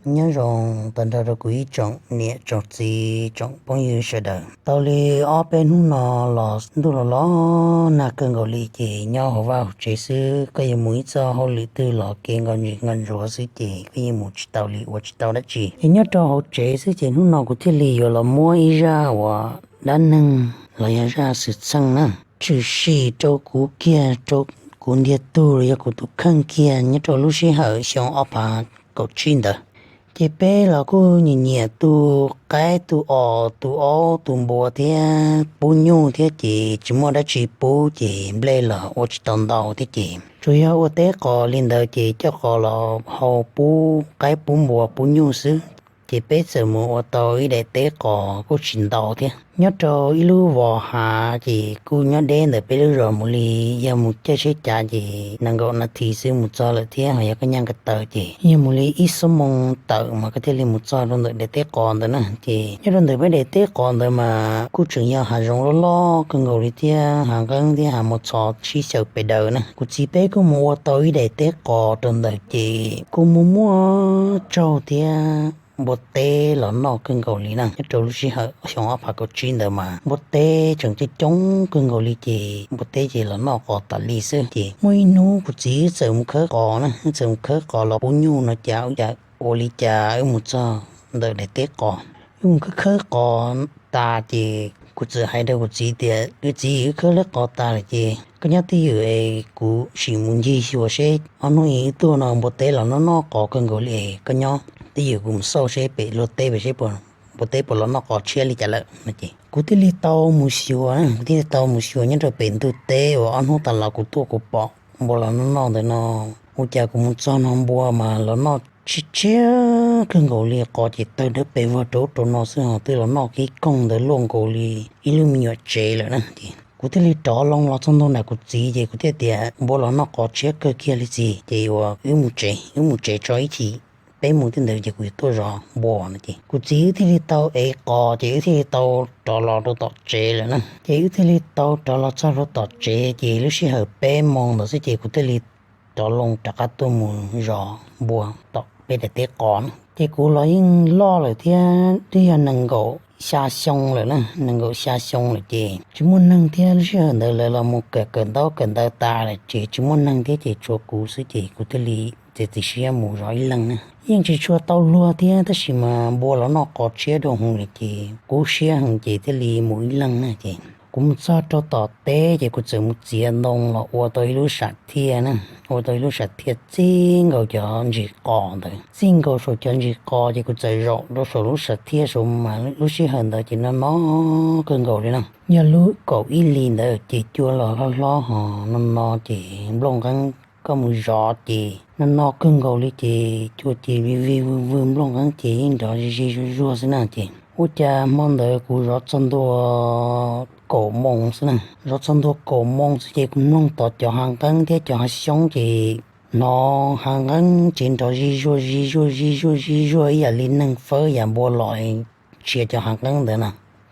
Nyob zoo tag nrho rau kuv ib tsoom niam tsoom txiv tsoom phooj ywg sawv daws. Tau li ob peb hnub no los ntuj los los nag kawg nkaus li ces nyob hauv vaj hauv tsev xwb, koj yuav mus ib txoj hauj lwm twg los kev nkos ntsis nkos ntsuav xwb ces koj yeej mus tsis tau li, ua tsis tau dab tsi. Es nyob rau hauv tsev xwb ces hnub no kuv thiaj li yuav los muab ib zaj uas dab neeg los yog zaj xwm txheej na, tshwm sim rau kuv kiag, rau kuv ntiag tug los yog kuv tus kheej kiag nyob rau lub sij hawm xyoo ob phav kaum tsib ntawd. Ces peb los kuj nyiam nyiam tu qaib tu os, tu aub tu npua thiab pub nyuj thiab ces tsis muaj dab tsi pub ces nplej los ua tsis tau ntau thiab ces tsuas yog ua teb qos li ntawd ces coj qos los hau pub qaib pub npua pub nyuj xwb. Ces peb txawm mus ua tau ib daim teb qos kuj tsis ntau thiab. Nyob rau ib lub vos hav ces kuj nyob deb ntawm peb lub zos mus li, yog mus caij tsheb cav ces nees nkaum nas this xwb mus txog lawm thiab, ho yog koj nyaj ko taw ces yog mus li ib xuab moos tawm mas koj thiaj li mus txog rau ntawm daim teb qos ntawd na. Ces nyob rau ntawm peb daim teb qos ntawd mas kuj tseem yog hav zoov loj loj kawg nkaus li thiab, hav nqeeb thiab hav mos txhov sib xyaw pes daws na. Kuv txiv peb kuj mus ua tau ib daim teb qos rau ntawd ces kuj muaj muaj tsaug thiab npua teb los noj kawg nkaus li na. Nyob rau lub sij hawm xyoo ob phav kaum tsib ntawd mas npua teb tseem coob coob kawg nkaus li ces npua teb ces los noj qos tas li xwb. Ces muaj ib hnub kuv txiv wb txawm mus khawb qos na, wb txawm mus khawb qos los pub nyuj no cas ua cas ua li cas wb mus txog ntawm daim teb qos, wb mus khawb khawb qos tas ces kuv txawm hais rau kuv txiv tias, Kuv txiv, wb khawb lawv qos tas lawm ces koj nyob twj ywm es kuv sim mus ncig xyuas seb ob hnub wb tuaj no npua teb los noj noj qos kawg nkaus li es koj nyob twj ywm kuv mus xauj seb pem luag teb pem seb npua teb puas los noj qos tshiab li cas lawm no ces kuv thiaj li tau mus xyuas, kuv thiaj li tau mus xyuas nyob rau pem ntug teb uas ob hnub tas los kuv tuaj kuv pom npua los noj noj ntawd no. Ua cas kuv mus txog no npua mas los noj tshiab tshiab kawg nkaus li, qos ces tawg dawb pes vog rau ub rau no xwb ho twb los noj kib koog ntawd luaj nkaus li ib lub me nyuam tsev lawm na. Ces kuv thiaj li rov loo los txog ntua ntawm kuv txiv ces kuv thiaj tias, Npua los noj qos tshiab kawg kiag li txiv, ces ua wb mus tsev, wb mus tsev tso ib chim peb mus tej ntawd ces kuv yuav tuaj zov npua no. Ces kuv txiv wb thiaj li tau ev qos ces wb thiaj li tau rov los rau tom tsev lawm na. Ces wb thiaj li tau rov los txog rau tom tsev ces lub sij hawm peb moos ntawd xwb ces kuv thiaj li rov loo rov qab tuaj mus zov npua tom peb daim teb qos na. Ces kuv los yeej loj lawm thiab, twb yog nees nkaum xya xyoo lawm na, nees nkaum xya xyoo lawm ces tsis muaj neeg thiab, lub sij hawm ntawd lawv los mus kawm kawm ntaub kawm ntawv tas lawm ces tsis muaj neeg thiab ces tshuav kuv xwb ces kuv thiaj li txiav txim siab mus zov ib leeg na. Yeej tsis tshua tau luag thiab tab sis mas npua los noj qos tshiab dua hwv li ces kub siab heev ces thiaj li mus ib leeg na. Ces kuv mus txog rau tom teb ces kuv txawm mus txiav ntoo los ua tau ib lub sam thiaj na, ua tau ib lub sam thiaj txij nkaus cov ntsis qos ntawd, txij nkaus saum cov ntsis qos ces kuv txawm zaum rau saum lub sam thiaj saud mas lub sij hawm ntawd ces no no kawg nkaus li na. Yog lub kaum ib hlis ntawd ces cua los hlob hlob ho no no ces nplooj nqeeb koj mus zov ces no no kawg nkaus li ces cua ces vij vij vwg vwg nplooj nqeeb ces yeej nrov zig zig zuag zuag xwb na. Ces ua cas hmo ntawd kuv zov txog ntua kaum moos xwb na, zov txog ntua kaum moos xwb ces kuv mloog tom cov hav nqeeb thiab cov hav xyoob ces hnov hav nqeeb ces nrov zig zuag zig zuag zig zuag zig zuag ib yam li neeg fawb yam npua los tshia cov hav nqeeb ntawd na,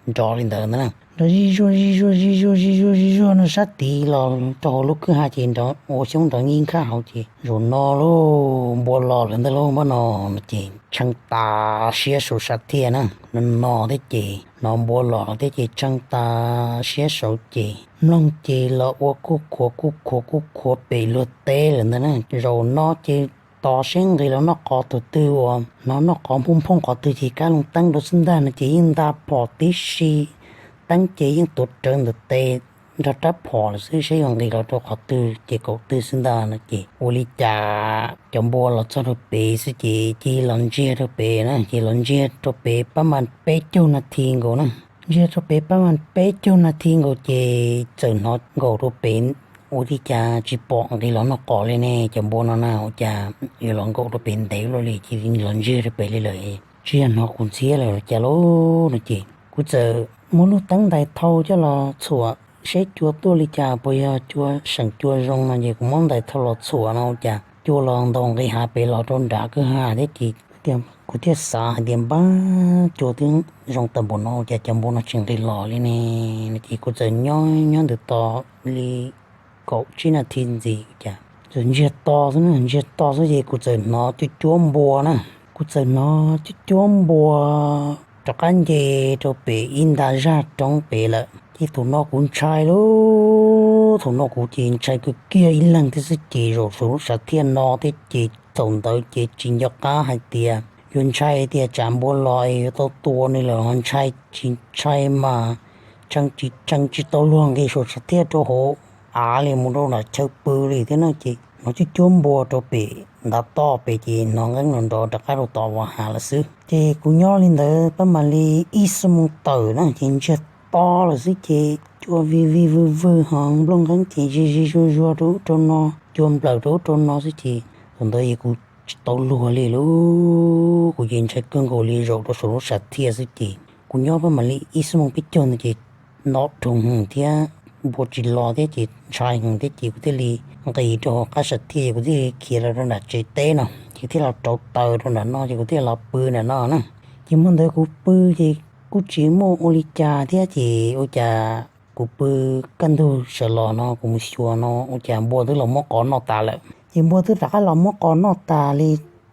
nrov li ntawd ntag na. Nrov zig zuag zig zuag zig zuag zig zuag zig zuag no sab tid los rau hauv lub kwj ha ces nrov ua xyoob nrov nkij nkhaj hauv ces zaum no lauj npua los lawm ntag lauj npab no no ces tshee tas siab saum sam thiaj na, no no thiab ces hnov npua los thiab ces tshee tas siab saud ces mloog ces los ua kuj khuav kuj khuav kuj khuav pem luag teb lawm ntag na. Zaum no ces tos seb nqis los noj qos tus twg uas hnov noj qos nphooj nphooj qhov twg ces kab loo teeb rau xwb ntag no ces yeej nta phom tib si, teeb ces yeej tuav rawv ntawm tes nrog rab phom lawm xwb, seb yuav nqis los rau qhov twg ces kaum twg xwb ntag no ces ua li cas cov npua los txog rau pem xwb ces cia los ntsiag rau pem na, ces los ntsiag rau pem pab mas peb caug nas this nkaus na. Ntsiag rau pem pab mas peb caug nas this nkaus ces txawm hnov nkaum rau pem, ua li cas tsis pom nqis los noj qos li ne, cov npua no na ua cas yuav los nkaum rau pem ntev luaj li, cia li los ntsiag rau pem li lawm, tsis yog hnov kuv ntxhiab lawm los cas lauj no ces kuv txawm muab lub teeb ntais thau coj los txhuam seb cua tuaj li cas, puas yog cua seem cua zoo no ces kuv muab ntais thau los txhuam no ua cas cua los ntaus nqis hav pem los rau nram kwj ha thiab ces kuv thiaj xav hais tias npab cua twb zoo tau npaum no ua cas cov npua no tsis nqis los li ne no ces kuv txawm nyob nyob ntawm tos li kaum tsib nas this ntxiv cas txawm ntsiag to xwb na, ntsiag to xwb ces kuv txawm hnov cuab cuab npua na. kuv txawm hnov cuab cuab npua rov qab nce rau pem ib nta zaj roob pem lawm. Ces thaum no kuv ntshai lauj, thaum no kuv ces ntshai kawg kiag ib leeg thiab xwb ces zaum saum lub sam thiaj no thiab ces thaum ntawd ces tsis nco qab hais tias yuav ntshai tias tsam npua los es yuav tau tua nws lawm ho ntshai tsis ntshai mas tshee tsis tshee tsis tau luag nqis saum sam thiaj rau hauv av li mus rau nram chaw pw li thiab no ces hnov cuab cuab npua rau pem ntav toj pem ces hnov nqeeb nrov nrov rov qab rau tom vaj hav lawm xwb. Ces kuv nyob li ntawd pab mam li ib xuab moos tawm na ces ntsiag to lawm xwb ces cua vij vij vwj vwj ho nplooj nqeeb ces zij zij zuag zuag rau ub rau no, cua nplawm rau ub rau no xwb ces thaum ntawd es kuv tsis tau luag li lauj, kuv ces ntshai kawg nkaus li zaum rau saum lub sam thiaj xwb ces kuv nyob pab mam li ib xuab moos peb caug ntawd ces nto rhoos heev thiab npua tsis los thiab ces ntshai heev thiab ces kuv thiaj li nqis rau hauv qab sam thiaj kuv thiaj li khiav los rau nram tsev teb no ces thiaj los rauv taws rau nram no ces kuv thiaj los pw nram no na. Ces hmo ntawd kuv pw ces kuj tsis muaj ua li cas thiab ces ua cas kuv pw kaj ntug sawv los no kuv mus xyuas no ua cas npua twb los muab qos noj tas lawm. Ces npua twb rov qab los muab qos noj tas li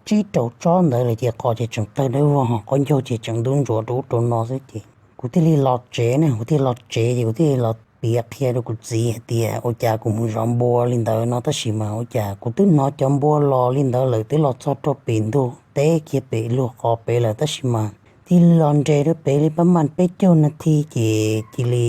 tsib rau tsob ntawd lawm ces qos ces tseem tawg dawb vog ho qaub ncaug ces tseem ntub ntsuav rau ub rau no xwb ces kuv thiaj li los tsev ne, kuv thiaj los tsev ces kuv thiaj li los piav qhia rau kuv txiv hais tias ua cas kuv mus zov npua li ntawd no tab sis mas ua cas kuv twb hnov cov npua los li ntawd lawm twb los txog rau pem ntug teb kiag pem luag qos pem lawm tab sis mas cia li los nres rau pem li pab mam peb caug nas this ces cia li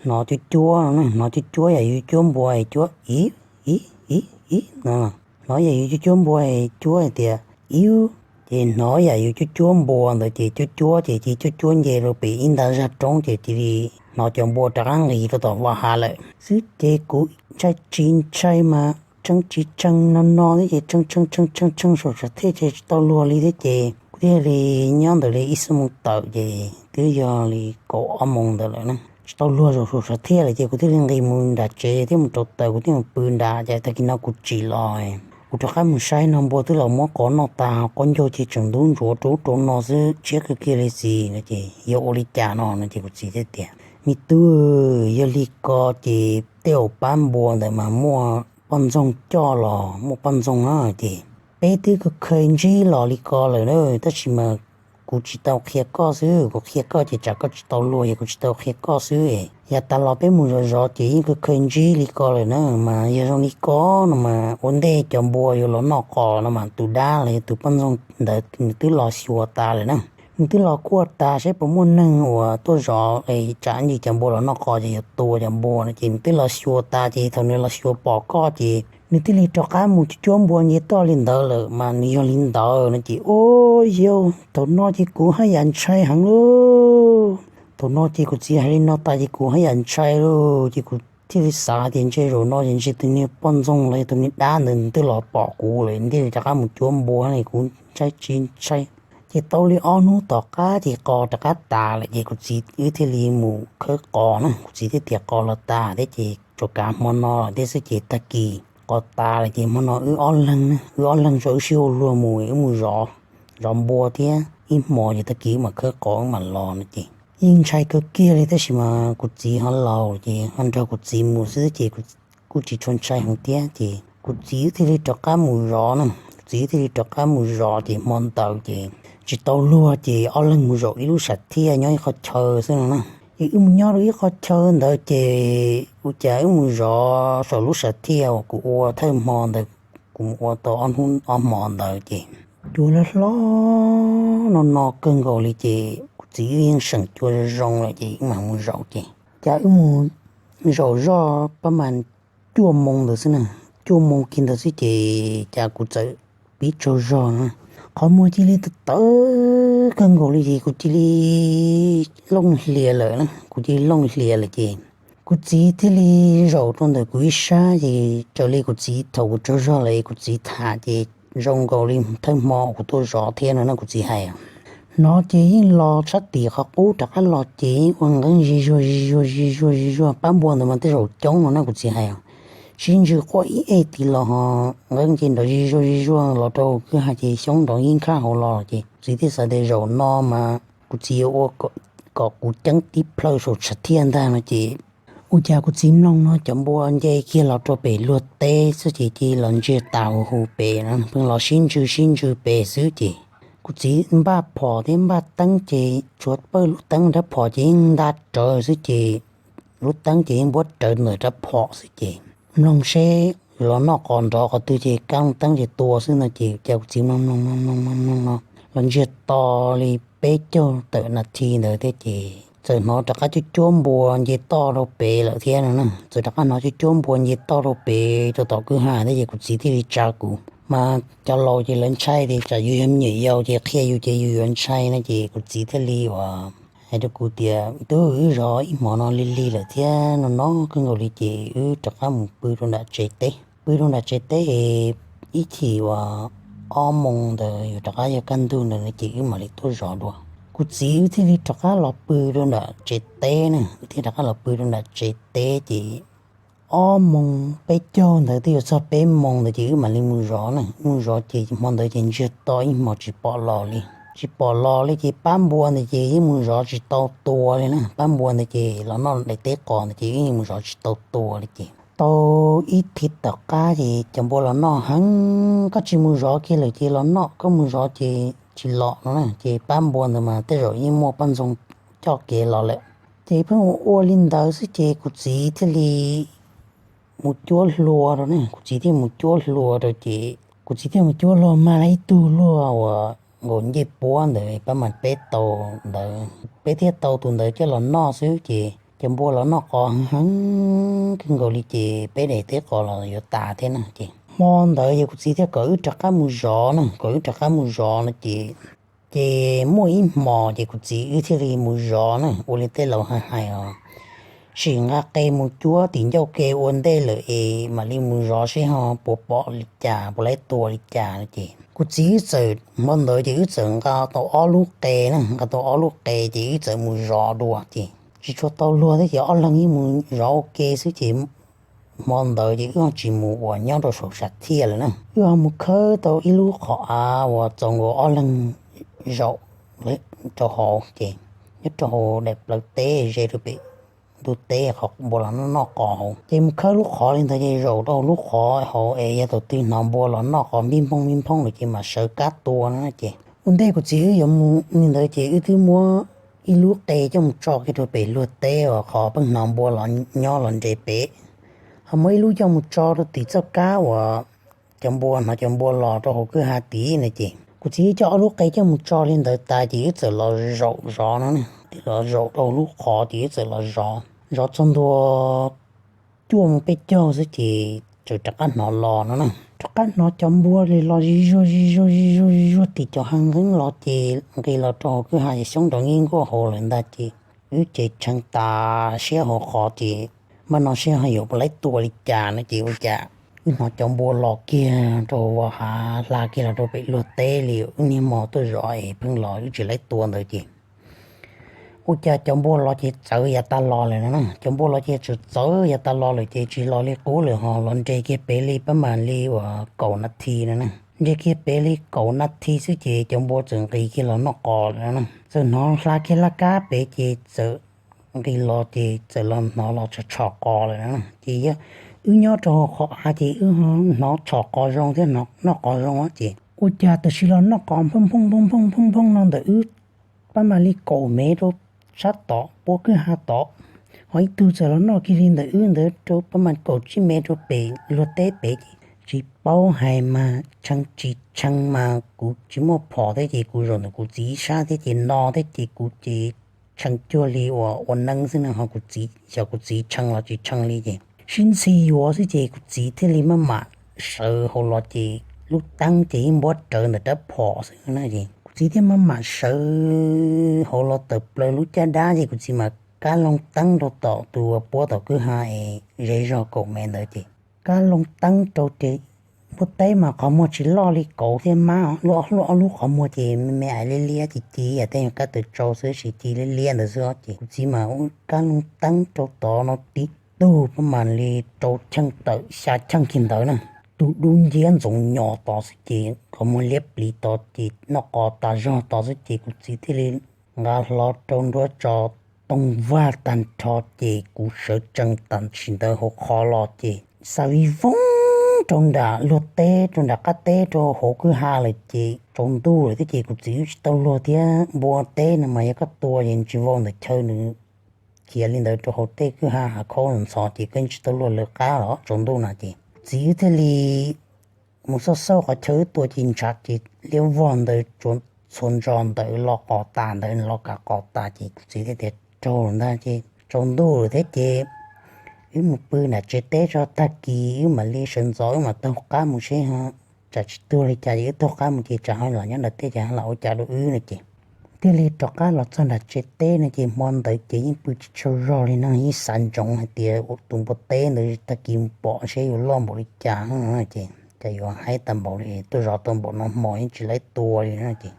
hnov cuab cuab no, hnov cuab cuab yam yus cuab npua cuab ib ib ib ib no, hnov yam yus cuab cuab npua cuab hais tias ib, ces hnov yam yus cuab cuab npua ntawd ces cuab cuab ces cia cuab cuab nce rau pem ib nta zaj roob ces cia li hnov cov npua rov qab nqis rau tom vaj hav lawm xwb ces kuv ntshai tsis ntshai mas tshee tsis tshee no no thiab ces tshee tshee tshee tshee tshee saum sam thiaj ces tsis tau luag li thiab ces kuv thiaj li nyob ntawd li ib xuab moos tawm ces twb yog li kaum ob moos ntawd lawm na, tsis tau luag zaum saum sam thiaj lawm ces kuv thiaj li nqis mus nram tsev thiab mus rauv taws kuv thiaj mus pw nram ces tag kis no kuv tsim los kuv rov qab mus saib no npua twb los muab qos noj tas ho qaub ncaug ces tseem ntub ntsuav rau ub rau no xwb tshiab kawg kiag li txiv no ces yog ua li cas no no ces kuv txiv thiaj tias me tub, yog li ko ces tej zaum pab npua ntawd mas muaj poj ntxoog coj los muaj poj ntxoog na ces peb twb khaws ntsib los li ko lawm na tab sis mas kuv tsis tau qhia koj xwb, kuv qhia koj ces tsam koj tsis tau luag es kuv tsis tau qhia koj xwb. Yav tas los peb mus zov zov ces yeej khaws ntsib li ko lawm na mas yog zoo li ko no mas ua ntej cov npua yuav los noj qos no mas tus dab los yog tus poj ntxoog ntawd nws twb los xyuas tas lawm na, nws twb los kuaj tas saib puas muaj neeg uas tuaj zov es tsam ntsis cov npua los noj qos ces yuav tua cov npua no ces nws twb los xyuas tas ces thaum nws los xyuas pom koj ces nws thiaj li rov qab mus cuab cuab npua nce toj li ntawd lawm mas nws yog li ntawd no ces ua yau thaum no ces kuv haj yam ntshai heev lauj. Thaum no ces kuv txiv hais li no tas ces kuv haj yam ntshai lauj ces kuv thiaj li xav tias ntshe zaum no ces ntshe tus niag poj ntxoog los yog tus niag dab ntawd nws twb los pom kuv lawm nws thiaj li rov qab mus cuab npua li kuv ntshai tsis ntshai. Ces tau li ob hnub tom qab ces qos rov qab tas lawm ces kuv txiv wb thiaj li mus khawb qos na, kuv txiv thiaj tias qos los tas thiab ces tsuas kav hmo no lawm thiab xwb ces tag kis qos tas lawm ces hmo no wb ob leeg, wb ob leeg tso wb sib ua luag mus wb mus zov, zov npua thiab ib hmo ces tag kis wb mam khawb qos wb mam los no ces yeej ntshai kawg kiag li tab sis mas kuv txiv ho laus ces ho nrog kuv txiv mus xwb ces kuv tsis tshua ntshai heev thiab ces kuv txiv wb thiaj li rov qab mus zov na, kuv txiv wb thiaj li rov qab mus zov ces hmo ntawd ces tsis tau luag ces ob leeg mus zaum ib lub sam thiaj nyob ib qhov chaw xwb no na. Ces wb mus nyob rau ib qhov chaw ntawd ces ua cas wb mus zov saum lub sam thiaj uas kuv ua thawj hmo ntawd, kuv mus ua tau ob hnub ob hmo ntawd ces cua hlob hlob no no kawg nkaus li ces kuv txiv wb yeej seem cua zoo zoo lawm ces wb mam mus zaum ces cas wb mus zaum zoj pab mas cuaj moo ntawd xwb na, cuaj moo kiag ntawd xwb ces cas kuv txawm pib tsaug zog na, qhov muag cia li tawv tawv kawg nkaus li ces kuv cia li looj hlias lawm na, kuv cia li looj hlias lawm ces kuv txiv thiaj li zaum rau ntawm kuv ib sab ces raws li kuv txiv thaum kuv tsaug zog lawm kuv txiv tham ces zoo nkaus li thawj hmo kuv tuaj zov thiab no na kuv txiv hais. Hnov ces yeej los sab tim qhov qub rov qab los ces yeej ua nqeeb zis zuag zis zuag zis zuag zis zuag, pab npua ntawd mas tej zaum coob no na kuv txiv hais. Sib ntsws quaj ib ej tim los ho nqeeb ces nrov zis zuag zis zuag los rau kwj ha ces xyoob nrov yeeb khab hauv los ces kuv txiv thiaj xav tias zaum no mas kuv txiv yuav ua kom kuv ceeb tib plhaw saum sam thiaj ntag no ces ua cas kuv txiv mloog no cov npua nce kiag los rau pem luag teb xwb ces cia li los ntsiag tas hu hu pem no, pheej los sib ntsws sib ntsws pem xwb ces kuv Kuv txiv npaj phom thiab npaj teeb ces tshuav pawg lub teeb rab phom ces yeej nta rawv xwb ces lub teeb ces yeej npuab rawv ntawm rab phom xwb ces mloog seb los noj qos nrov qhov twg ces kab loo teeb ces tua xwb no ces cas kuv txiv mloog mloog mloog mloog mloog no los ntsiag to li peb caug tawm nas thi ntawd thiab ces txawm hnov rov qab cuab cuab npua nce toj rau pem lawm thiab no na. Txawm rov qab hnov cuab cuab npua nce toj rau pem rau tom kwj ha thiab ces kuv txiv thiaj li tsa kuv. Mas cov laus ces lawv ntshai tias tsam yus yog me nyuam yaus ces qhia yus ces yus yuav ntshai no ces kuv txiv thiaj li uas hais rau kuv tias, Tub, wb zov ib hmo no lig lig lawm thiab no no kawg nkaus li ces wb rov qab mus pw rau nram tsev teb. Pw rau nram tsev teb es ib chim uas ob moos ntawd yuav rov qab yog kaj ntug ntawd no ces wb mam li tuaj zov dua. Kuv txiv wb thiaj li rov qab los pw rau nram tsev teb na, wb thiaj rov qab los pw rau nram tsev teb ces ob moos peb caug ntawd twb yuav txog peb moos ntawd ces wb mam li mus zov na. Mus zov ces hmo ntawd ces ntsiag to ib hmo tsis pom los li. Tsis pom los li ces pab npua ntawd ces yeej mus zov tsis tau tua li na. Pab npua ntawd ces los noj daim teb qos ntawd ces yeej mus zov tsis tau tua li ces tau ib thib tom qab ces cov npua los noj heev, koj tsis mus zov kiag lawm ces los noj, koj mus zov ces tsis los no na. Ces pab npua ntawd mas tej zaum yeej muaj poj ntxoog coj kev los lawm. Ces pheej ua ua li ntawd xwb ces kuv txiv thiaj li mus cuab hlua rau ne, kuv txiv thiaj mus cuab hlua rau ces kuv txiv thiaj mus cuab hlua mag la ib tug luag uas nkaus ncej puab ntawd pab mas peb tau ntawd, peb thiaj tau tus ntawd coj los noj xwb ces cov npua los noj qos heev heev kawg nkaus li ces peb daim teb qos los yuav tas thiab na. Ces hmo ntawd yog kuv txiv thiaj kom wb rov qab mus zov na, kom wb rov qab mus zov no ces ces muaj ib hmos ces kuv txiv wb thiaj li mus zov na, ua li tej laus hais hais os, sim nqa qe mus cuab tim ncauj ke ua ntej lawm es mam li mus zov seb ho puas pom li cas, puas laib tua li cas no ces kuv txiv wb txawm hmo ntawd ces wb txawm nqa tau ob lub qe na, nqa tau ob lub qe ces wb txawm mus zov dua ces tsis tshua tau luag thiab ces ob leeg yeej mus zov ua ke xwb ces hmo ntawd ces wb ho tsis mus uas nyob rau saum sam thiaj lawm na, wb ho mus khawb tau ib lub qhov av uas txaus nkaus ob leeg zaum rau hauv ces nyob rau hauv daim plawv teb ze rau pem ntug teb qhov npua los noj qos hauv ces mus khawb lub qhov li ntawd ces zaum rau hauv lub qhov hauv es yog thaum twg hnov npua los noj qos npij nphooj npij nphooj lawm ces mam sawv kab tua no ces ua ntej kuv txiv wb yuav mus li ntawd ces wb twb muab ib lub qe coj mus tso kiag rau pem luag teb uas qhov pheej hnov npua los nyob los nres pem, ho muab ib lub coj mus tso rau tim txoj kab uas cov npua hnov cov npua los rau hauv kwj ha tid no ces kuv txiv wb coj ob lub qe coj mus tso li ntawd tas ces wb txawm los zaum zov no, los zaum rau hauv lub qhov ces wb txawm los zov, zov txog ntua cuaj mus peb caug xwb ces txawm rov qab hnov los no na, rov qab hnov cov npua li los zig zuag zig zuag zig zuag zig zuag tim cov hav nqeeb los ces nqis los rau hauv kwj ha ces xyoob nrov nkees nkuaj hauv lawm ntag ces wb ces tshee tas siab hauv qhov ces npaj no seb ho yuav puas laib tua li cas no ces ua cas wb hnov cov npua los kiag rau hauv hav hla kiag los rau pem luag teb li, wb niaj hmo tuaj zov es pheej los wb tsis laib tua ntawd ces ua cas cov npua los ces txawv yav tas los lawm no na, cov npua los ces txawv txawv yav tas los lawm ces tsis los li qub lawm ho los nres kiag pem li pab mam li uas kaum nas thi no na, nres kiag pem li kaum nas thi xwb ces cov npua txawm nqis kiag los noj qos lawm no na, txawm hnov hla kiag laj kab pem ces txawm nqis los ces txawm los hnov los tshom tshom qos lawm no na ces yog wb nyob rau hauv qhov av ces wb hnov tshom qos zoo thiab noj qos zoo ces ua cas tam sim los noj qos nphooj nphooj nphooj nphooj nphooj nphooj no ntawm wb pab mam li kaum mev rau sab tod puab kwj ha tod, ho ib tug txawm los noj kiag li ntawm wb ntawd rau pab mam kaum tsib mev rau pem luag teb pem ces tsis paub hais mas tshee tsis tshee mas kuv tsis muaj phom thiab ces kuv zaum ntawm kuv txiv sab thiab ces no thiab ces kuv ces tshee cuag li uas ua neeb xwb no ho kuv txiv, xyov kuv txiv tshee los tsis tshee li ces sib ntxhi yuav xwb ces kuv txiv thiaj li maj mam sawv hauv los ces lub teeb ces yeej npuab rawv ntawm rab phom xwb na ces kuv txiv thiaj maj mam sawv hauv los tawm plaws lub caj dab ces kuv txiv mam kab loo teeb rau tom tus uas puab tom kwj ha es ze zog kaum mev ntawd ces kab loo teeb rau ces npua teb mas qhov muag tsis loj li kauv thiab mab, lub ob lub qhov muag ces me me ais liab liab ci ci yam tej nyuag kab taws tsau xwb, tsis ci liab liab ntawd xwb ces kuv txiv mas kab loo teeb rau tod no tib tug pab mam li rau cheej tawm xya cheej kiag ntawd na. Tus dub nciab ntxoov nyos tod xwb ces qhov muag liab pliv tod ces noj qos tas zog tod xwb ces kuv txiv thiaj li nqa hlo rau nruab tso toog vag tag nrho ces kuv sawv tsees tam sim ntawd hauv qhov los ces xa vij voog rau nram luag teb, rau nram qab teb, rau hauv kwj ha lawm ces tsaus ntuj lawm thiab ces kuv txiv wb tsis tau luag thiab. Npua teb no mas yog koj tua ces nws tsis vau ntawm chaw, nws khiav li ntawd rau hauv tej kwj ha hav khaub ntxhov ces koj tsis tau luag lawv qab los tsaus ntuj no ces kuv txiv wb thiaj li mus xauj xauj qhov chaw wb tua ces ntshav ces liab vog ntawd txhua ntso ntawd los qos tas ntawd los kav qos tas ces kuv txiv thiaj tias raug lawm ntag ces tsaus ntuj lawm thiab ces wb mus pw nram tsev teb tso, tag kis wb mam li sawv ntxov wb mam taug qab mus seb, tsam tsis tuag li cas ces wb taug qab mus ces tsam ho los nyob nram tej ces ho lam ua cas rau wb no ces thiaj li rov qab los txog nram tsev teb no ces hmo ntawd ces yeej pw tsis tsaug zog li no, yeej xav ntsoov hais tias tus npua teb ntawd tag kis mus pom seb yuav loj npaum li cas no ces cas yuav haib tag npaum li, tuaj zov tau npaum no hmo yeej tsis laib tua li no ces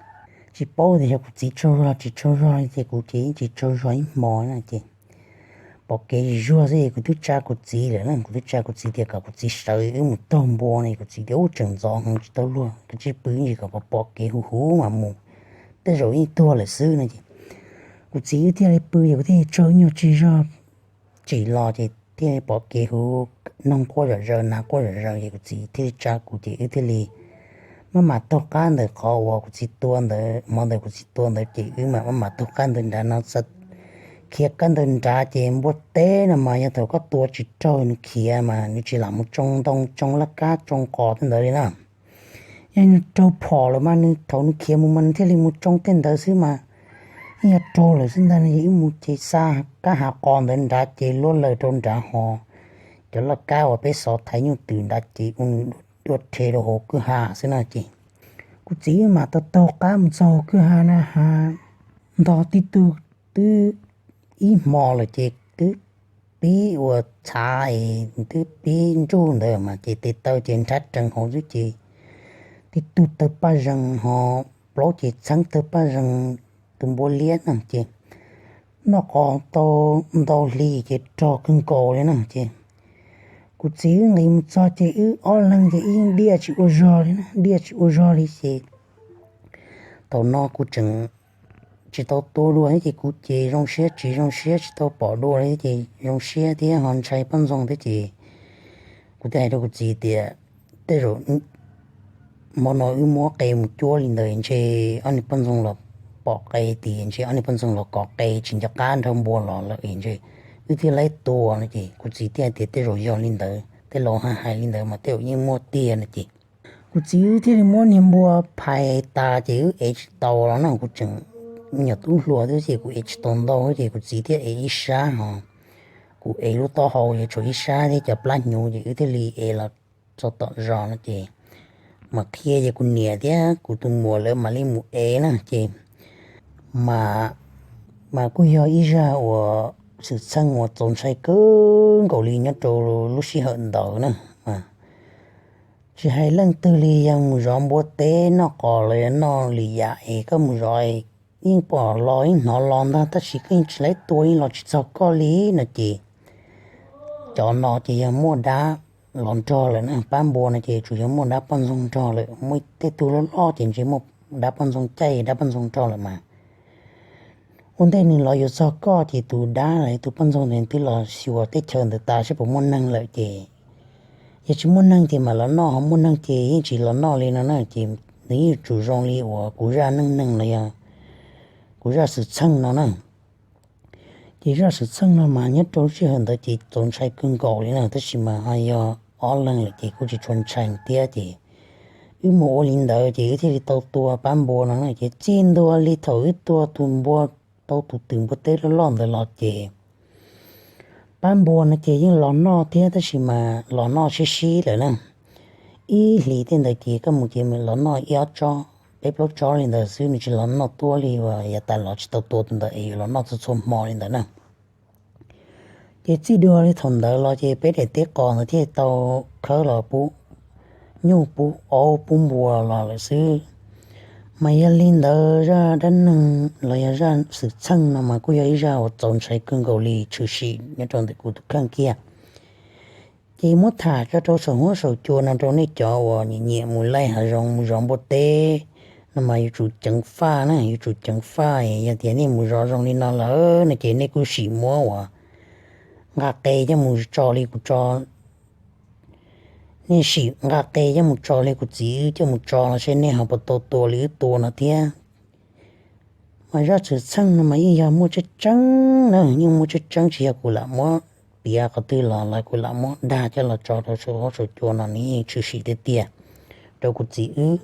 tsis paub tias yog kuv txiv tsaug zog tsis tsaug zog li ces kuv ces yeej tsis tsaug zog ib hmo no ces pom kev zuag xwb es kuv twb tsa kuv txiv lawm na, kuv twb tsa kuv txiv tias kom kuv txiv sawv wb mus taug npua no, kuv txiv tias ub tseem ntxov heev tsis tau luag, kav tsij pw ib ntsis kom pom pom kev huv huv mam mus, tej zaum yeej tuag lawm xwb no ces kuv txiv wb thiaj li pw ces kuv thiaj li tsaug ib nyuag tsis zog tsim los ces thiaj li pom kev huv, noog quaj zom zaws, hnav quaj zom zaws ces kuv txiv thiaj li tsa kuv ces wb thiaj li maj mam taug qab ntawm qhov uas kuv txiv tua ntawd, hmo ntawd kuv txiv tua ntawd ces wb mam maj mam taug qab ntawd nrad no, khiav qab ntawd nrad ces npua teb no mas yog thaum koj tua tsis raug nws khiav mas nws tsis lam mus tsoo ntoo tsoo laj kab tsoo qos tej ntawd li na. Yog nws raug phom lawm mas nws thaum nws khiav mus mas nws thiaj li mus tsoo tej ntawd xwb mas, yeej yog raug lawm xwb ntag no ces wb mus ces xa kab hav qos ntawd nrad ces luab laws rau nrad ho cov laj kab uas peb xov thaiv nyuj twm nrad ces ua nws dua rhe rau hauv kwj ha xwb no ces kuv txiv wb mam taug taug qab mus txog hauv kwj ha na ha ntog tib tug twb ib hmo lawm ces twb pib ua txhav es twb pib ntsuj ntawd mas ces tes taw ces nrhab rees hauv xwb ces tib tug tawg paj zees ho plaub ces txheeb tawg paj zees, tus npua liab na ces noj qos tau ntau hli ces rog kawg nkaus li na ces kuv txiv wb nqis mus txog ces wb ob leeg ces wb yeej diaj tsis ua zog li na, diaj tsis ua zog li ces thaum no kuv tseem tsis tau tua dua thiab ces kuv ces zoo siab tsis zoo siab tsis tau pom dua li ces zoo siab thiab ho ntshai poj ntxoog thiab ces kuv thiaj hais rau kuv txiv tias tej zaum hmo no wb muab qe mus cuab li ntawd ntshe ob niag poj ntxoog los pom qe tias ntshe ob niag poj ntxoog los kov qe tsis nco qab nrog npua los lawm ntshe wb thiaj laib tua no ces kuv txiv thiaj tias tej zaum yog li ntawd, tej laus hais hais li ntawd mas tej zaum yeej muaj tiag no ces kuv txiv wb thiaj li muab niag npua phais tas ces wb ev tsis tau los no kuv tseem me nyuam tub hluas thiab ces kuv ev tsis tau ntau ces kuv txiv thiaj ev ib sab ho kuv ev lub taub hau yuav tshuav ib sab thiab cov plab hnyuv ces wb thiaj li ev los txog tom zos no ces mas qhia ces kuv niam thiab kuv tus muam lawv mam li mus ev na ces mas, mas kuj yog ib zaj uas xwm txheej uas txaus ntshai kawg nkaus li nyob rau lub sij hawm ntawd na. Tsis hais leej twg li yog mus zov npua teb noj qos los yog noj lwm yam es koj mus zov yeej pom los yeej hnov los ntag tab sis koj yeej tsis laib tua yeej los tsis txog koj li no ces cov no ces yog muaj dab los nrog lawm na, pab npua no ces tsuas yog muaj dab poj ntxoog nrog lawm, muaj tej tug loj loj ces ntshe muaj dab poj ntxoog caij dab poj ntxoog nrog lawm mas ua ntej nws los yuav txog koj ces tus dab los tus poj ntxoog ntawd twb los xyuas teb chaws ntawd tas saib puas muaj neeg lawm ces yog tsis muaj neeg ces mam los noj, ho muaj neeg ces yeej tsis los noj li no na ces nws yeej yuav tsum zoo li uas kuv zaj neej neeg los yog kuv zaj xwm txheej no na. Ces zaj xwm txheej no mas nyob rau lub sij hawm ntawd ces txaus ntshai kawg nkaus li na tab sis mas ho yog ob leeg lawm ces kuj tsis tshua ntshai thiab ces wb mus ua li ntawd ces wb thiaj li tau tua pab npua no na ces txij ntua li thaum wb tua tus npua, tau tus twm npua teb loj loj ntawd los ces pab npua no ces yeej los noj thiab tab sis mas los noj sib sib lawm na. Ib hlis tej ntawd ces koj mus ces los noj ib ob tsob peb plaub tsob li ntawd xwb, nws tsis los noj tuab li uas yav tas los tsis tau tua tus ntawd es yuav los noj txhua txhua hmo li ntawd na. Ces txij dua li thaum ntawd los ces peb daim teb qos ntawd thiaj tau khawb los pub nyuj pub aub pub npua los lawm xwb. Mas yog li ntawd zaj dab neeg los yog zaj xwm txheej no mas kuj yog ib zaj uas txaus ntshai kawg nkaus li tshwm sim nyob rau ntawm kuv tus kheej kiag. Ces muab tham tso rau saum huab saum cua no rau nej cov uas nyiam nyiam mus laij hav zoov mus zov npua teb no mas yuav tsum ceev faj na, yuav tsum ceev faj. Yog tias nej mus zov zoo li no lawm no ces nej kuj sim muab uas nqa qe coj mus tso li kuv tso Nej sim nqa qe coj mus tso li kuv txiv wb coj mus tso no seb nej ho puas tau tua li wb tua no thiab. Mas zaj txwm txheej no mas yeej yog muaj tseeb tseeb na, yeej muaj tseeb tseeb, tsis yog kuv lam muab piav qhov twg los lawv, kuv lam muab dag coj los tso rau saum huab saum cua no, nws yeej tshwm sim tiag tiag rau kuv txiv wb.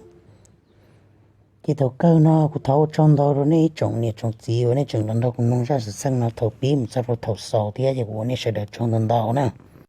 Ces thaum kawg no kuv thov ua tsaug ntau rau nej ib tsoom niam tsoom txiv uas nej tseem los nrog kuv mloog zaj txwm txheej no thaum pib mus txog rau thaum xaus thiab, ces kuv ua nej sawv daws tsaug ntau ntau na.